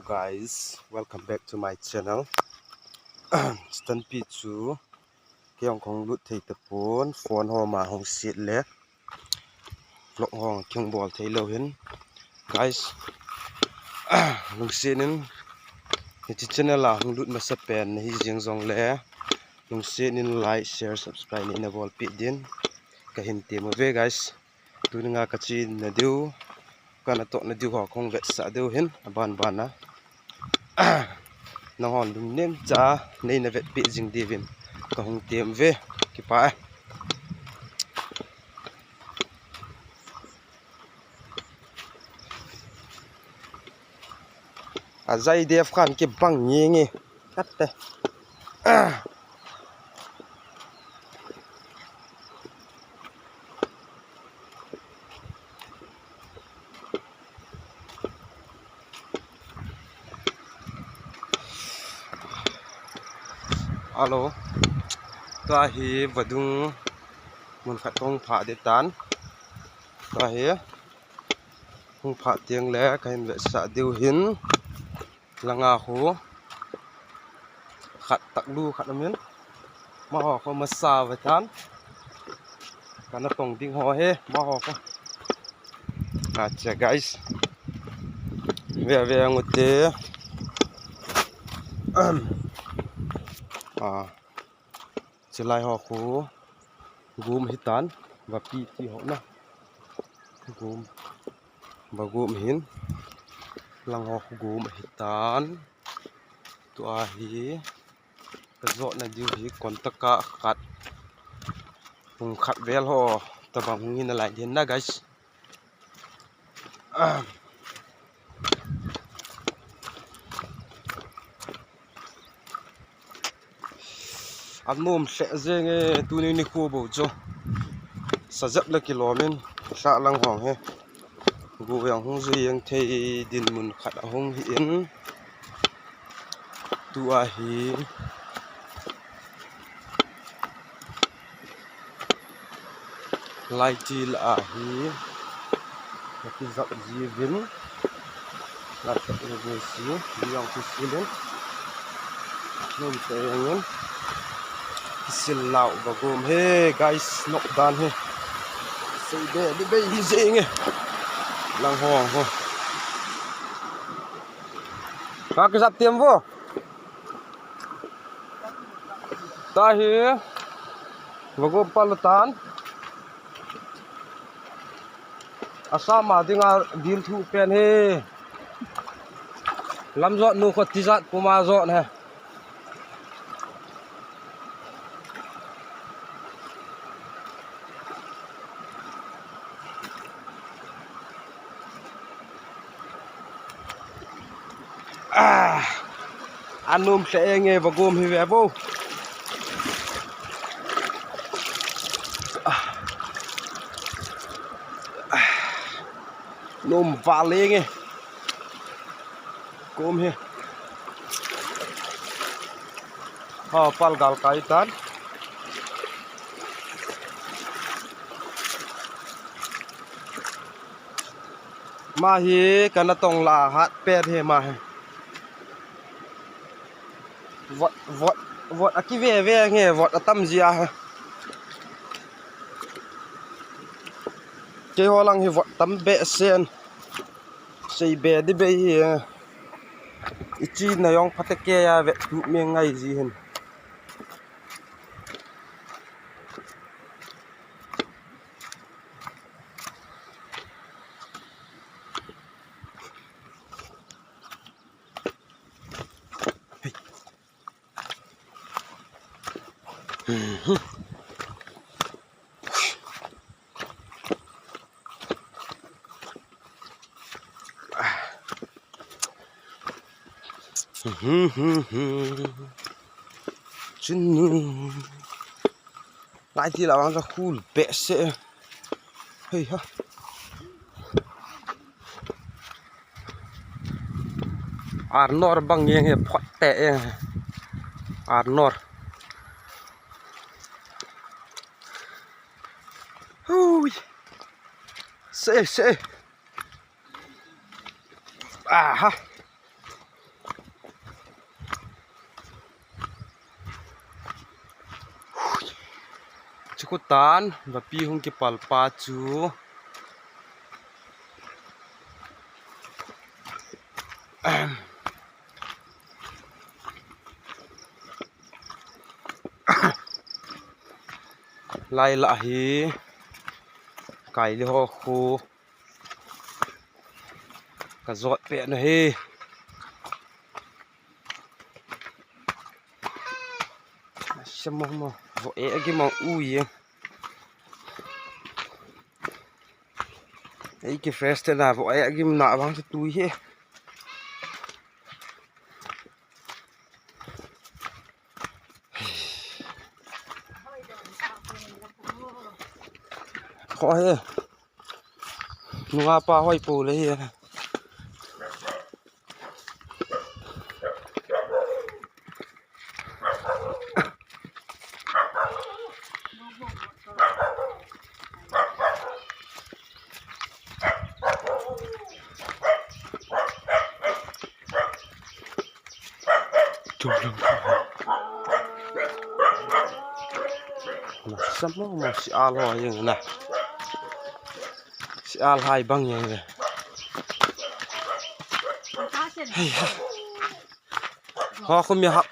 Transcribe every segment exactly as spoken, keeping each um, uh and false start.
Guys, welcome back to my channel. Stand pi chu kei jong kahung lut thei tapon, phone ho ma hung set le vlog ho kihung bol thei lou hin. Guys, lungset in hiche channel a hung lut masa pen nahi jeng jongle lungset in like, share, subscribe neina bolpeh din kahin tem uve guys. Tuni nga kache na diu, kana toh na diu ho kahung vetsah diu hin, aban ban a. Nanghon lungnem cha neina vetpeh jing diuvin kahung tem uve, kipah e. Ajai def khan kibang nge nge. Katte. Hello. Tua hi vadung mun khat kahung phah ding tan. Tua hi hung phah teng le kahin vetsah diu hin. Langa khu khat taklu khat amin. Amaho khu masa ve tan. Kana tong ding ho hi amaho khu. Acha guys. Ve ve ang ute. Ah. Chilai ho khu gum hitan, vapi ti ho na. Gum, vagum hin. Lang ho khu gum hitan. Tua hi kajot na diu hi kontaka khat. Pung khat vel ho tabang hung hin alai din na guys. Anom lheh jeng e, tuni nikho bou chu. Sajep le kilom in, lhah lang hong hi. Go jong hung jui jeng thei dinmun khat ahung hi in. Tua hi lai til ahi. Ka kijap jiuvin. Lai tak le ve si, liang kisil in. Nun te jeng in. Kisil lau vagom he, guys, nok dan he. Sei be, di be, di jeng e. Lang hong ho. Ka kijap tiam vo. Tahi, vagom pal tan. Asama dinga dil thu pen he. Lam jot nu kho tijat puma jot he. Ah, anom lheh jeng e, vagom hi ve vo. Ah, ah, nom val jeng e. Kom hi. Ha, pal gal kai tan. Ma hi kana tong la hat pet hi ma hi. Vot, vot, vot aki ve ve nge, vot atam jia hi. Keiho lang hi vot tam behseh in. Sei be di be hi. Ichi na jong phatecha vet tu me ngai ji hin. Chinu. Lai ti la vang sa khul behseh. Hei ha. Arnor bang jeng he phot te jeng he. Arnor. Hui. Se, se. Aha. Khutan vapi hung kipal pa chu. Lai lah hi Kaili ho khu ka jot peh na hi. Sa mo mo. Vo e agi mang u ye. Ei ki fresh te na vo e agi na vang se tu he. Kho he. Nunga pa hoi pu le hi. Tum, tum, tum. Na, sa mo mo si al ho jeng na. Si al hai bang jeng le. Hei ha. Ho khu mi hap.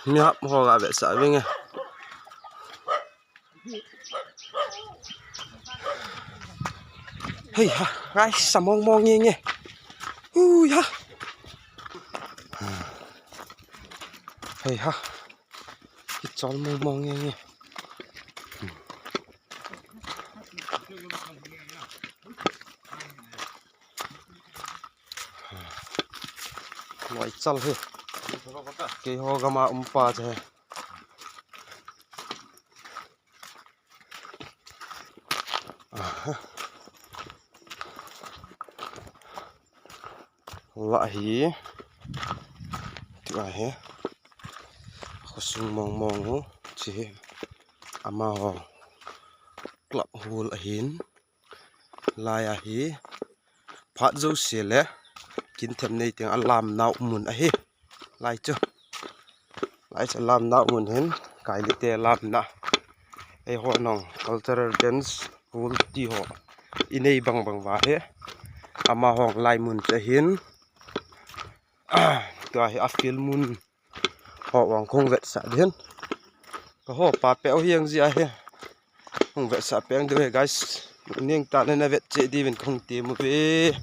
Mi hap ho ga vetsah ving e. Hei ha, guys, sa mong mong nge nge. Ui ha. Hei ha. Kichol mong mong nge nge. Loi chal he. Keiho gam a um pa che. Aha. Lah hi. Tua hi. Khosung mong mong u. Chi hi. Amaho. Club hall ahin. Lai ahi. Phat jouse le. Kin them nei teng a lam nau mun ahi. Lai chu. Lai chu lam nau mun hin. Kaili te lam na. Eiho nong cultural dance hall ti ho. I nei bang bang va hi. Amaho lai mun chu hin. Tua hi a field mun. Ho vang kong vetsah din. Ka ho pa pe o hiang ji ahi. Kong vetsah pe ang de guys. Ning ta na vet che di vin kong ti mu ve.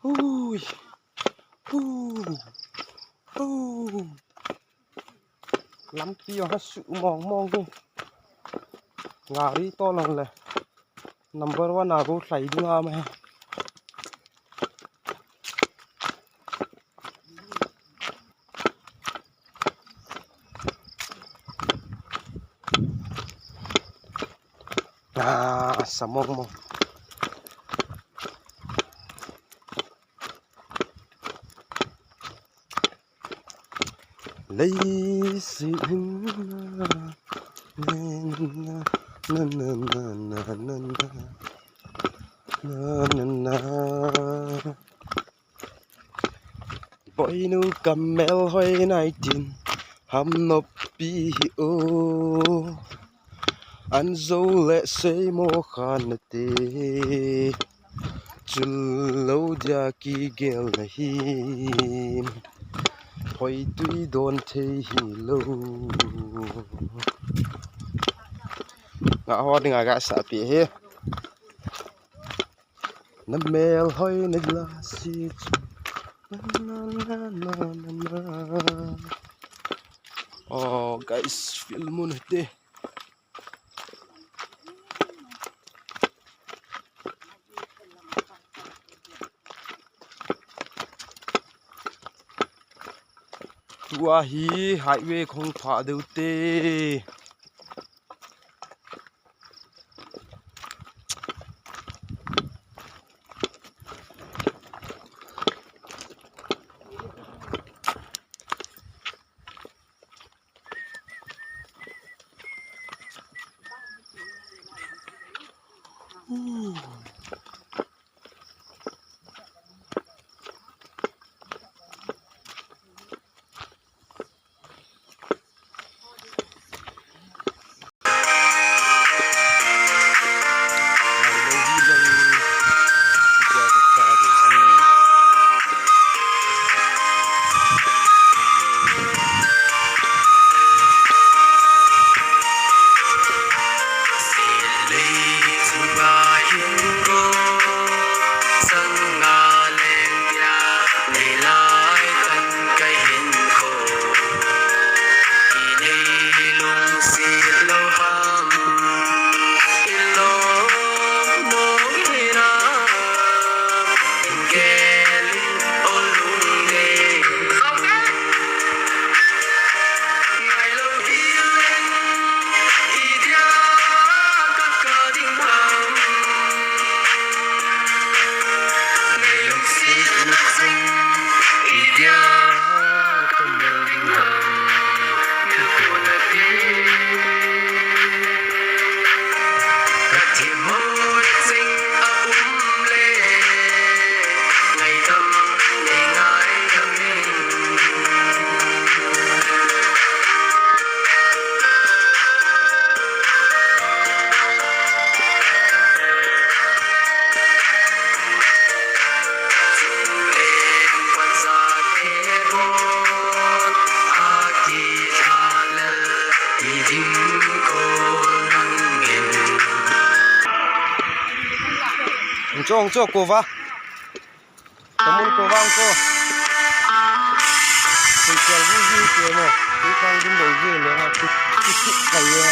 Hui. Hu. Hu. Lampi jong ha su mong mong hi. Gari to lang le. Number one a go hlai ding a ma he. Ah, sa mong mong. Leiset hin na, na, na, na. Boinu kamel hoi nai tin, ham noppi hi o. An jo le sei mo khan na te. Chul lo dia kigel na hi. Hoi tui don thei hi lo. Nga ho ding a ga sa pi hi. Na mel hoi na la si chu. Na, na, na, na, na, na. Oh, guys, film mun te. Tua hi highway khong pha deu te. Chong cho ko va. Kamun ko vang ko. Kun chal bu ji ke mo. Kun chang dum bo ji le ha. Ti ti ti kai ya.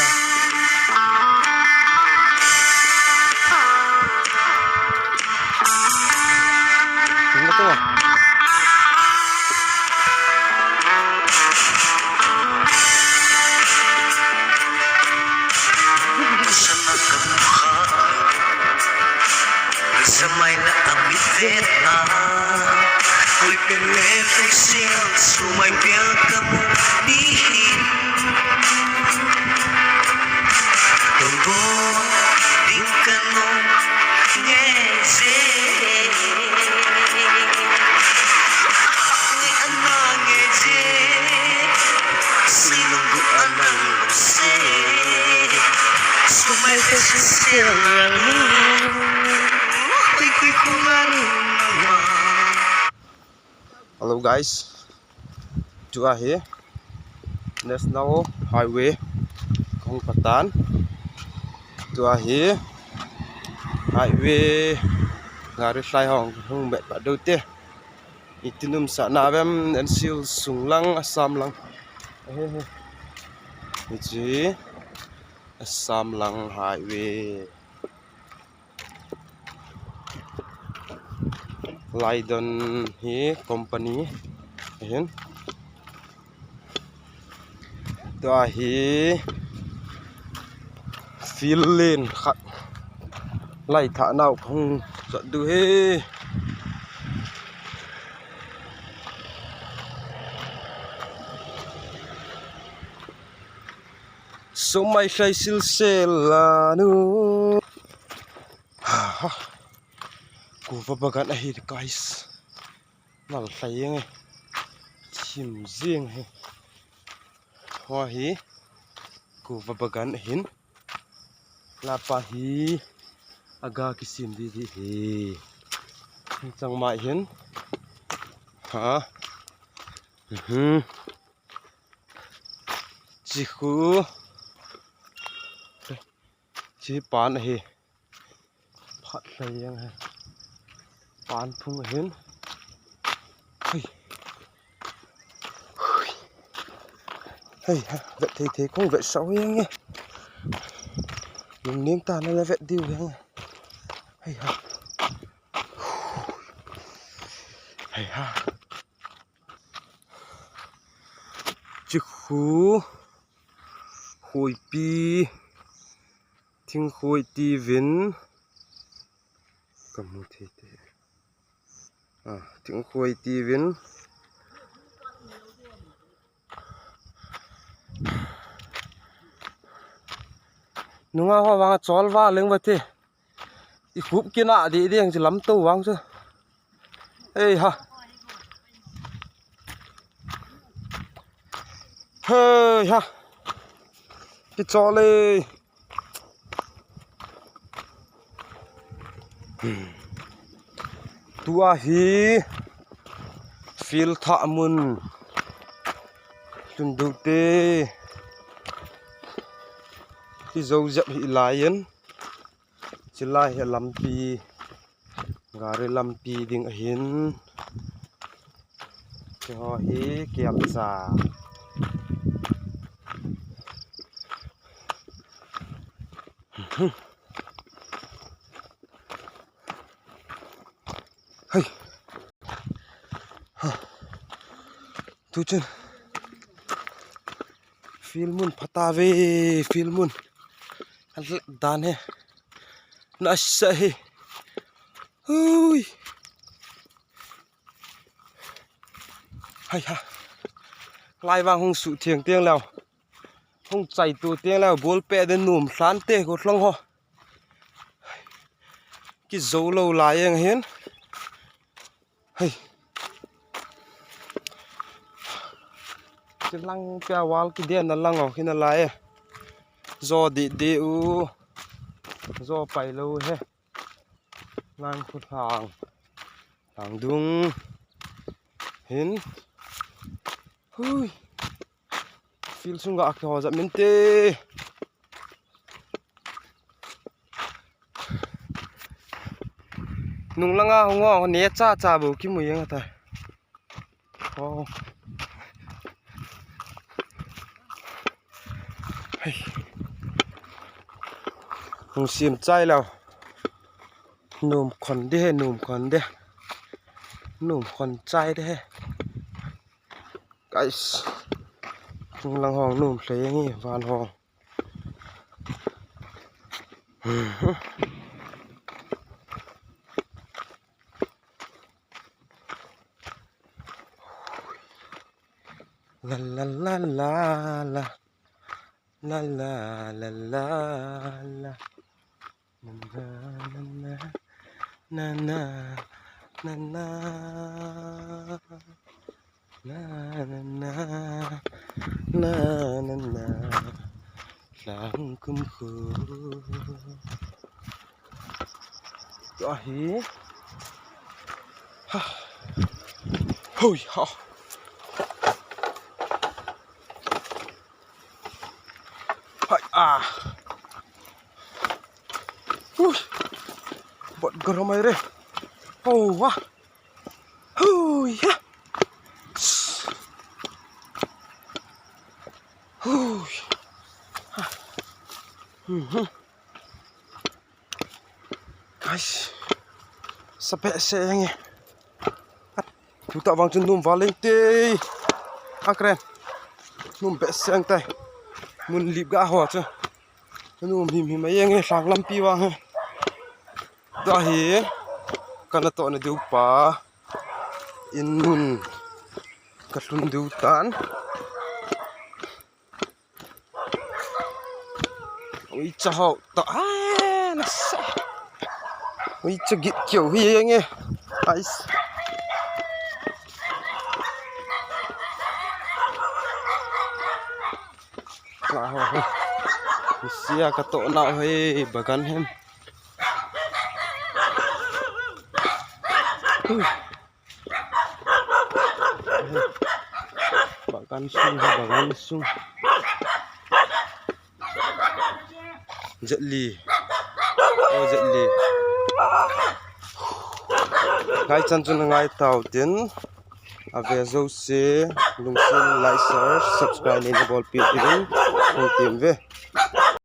Tingnan to. Sumai na amit vet na, ui pele flexion, sumai pel kamu nihin. Tumbo ding kanu ngeje. Ni anang ngeje. Sinunggu anang se. Sumai flexion. Hello guys, tua hi National Highway kahung patan. Tua hi highway gari lhai hong hung bet pat deu te. Itinum sa na vem, N C L sung lang, Assam lang. Hichi Assam lang highway. Laidon hi company ahin. Tua hi field len khat lai tha nau kahung jot diu hi. Sumai hlai silsel la nu. Ha, ha. Kuva bagan ahi, guys. Nal hlai jeng e. Thim jeng e. Ho hi kuva bagan ahin. Lapa hi aga kisim di di hi. Chang mai hin. Ha. Mhm. Chi khu. Chi pan ahi. Phat hlai jeng e. Pan phung ahin. Hei. Hei ha, vet thei thei kong vet sao jeng e. Lungning tah a na vet diu jeng e. Hei ha. Hei ha. Chi khu. Khoipi. Thingkhoi tivin. Kamu thei te. Ah, thingkhoi tivin. Nunga ho vang chol va leng va te. I khup kina di di ang lam to vang chu. Hei ha. Hei ha. Kichol e. Tua hi field thah mun lhun diu te. Kijou jep hi lai in. Chilai hi lampi, gari lampi ding ahin. Keiho hi kiamsa. Hei. Ha. Tu chun. Field mun pha tave, field mun. An lek dan hi. Nasa hi. Hui. Hei ha. Lai vang hung suh thiang tiang leu. Hung chai tu tiang leu. Ball pet den num hlan te ko hlong ho. Kijou lou lai ang hin. Hei. Chilang pia wal kiden na lang o, kina lai e. Zo di di u. Zo pai lou he. Lang khu lang. Lang dung. Hin. Hui. Field sunga kiho jat min te. Nung langa hung o, ne cha cha bou kimu jeng ta. Oh. Hei. Hung sim chai lou. Num khon de he, num khon de. Num khon chai de he. Guys. Nung lang hong num hle ngi van hong. La la la la la. La la la la la. Na na na na na. Na na na na na na. Lang kum khu. Ahi. Ha. Hui ha. Hai ah. Hui. Bot garam ai re. Oh wah. Hui ha. Hui. Ha. Mhm. Guys, sa behseh jeng e. Tuta vang chun num val leng te. Akren. Num behseh jeng tai. Mun lip ga ho chu. Num him him a jeng e, lhang lampi vang he. Tua hi. Kana tohna diu pa. In mun. Ka lhun diu tan. Ui cha ho ta. Ah, na sa. Ui cha git keu hi jeng e. Ais. La ho ho. Sia ka tohna ho e, bagan hem. Bagan sung, bagan sung. Jet Li. Oh, Jet Li. Ngai chan chun ngai tau tin. Ave jouse, lungset in like, share, subscribe neina bolpeh uvin. Hung tem uve.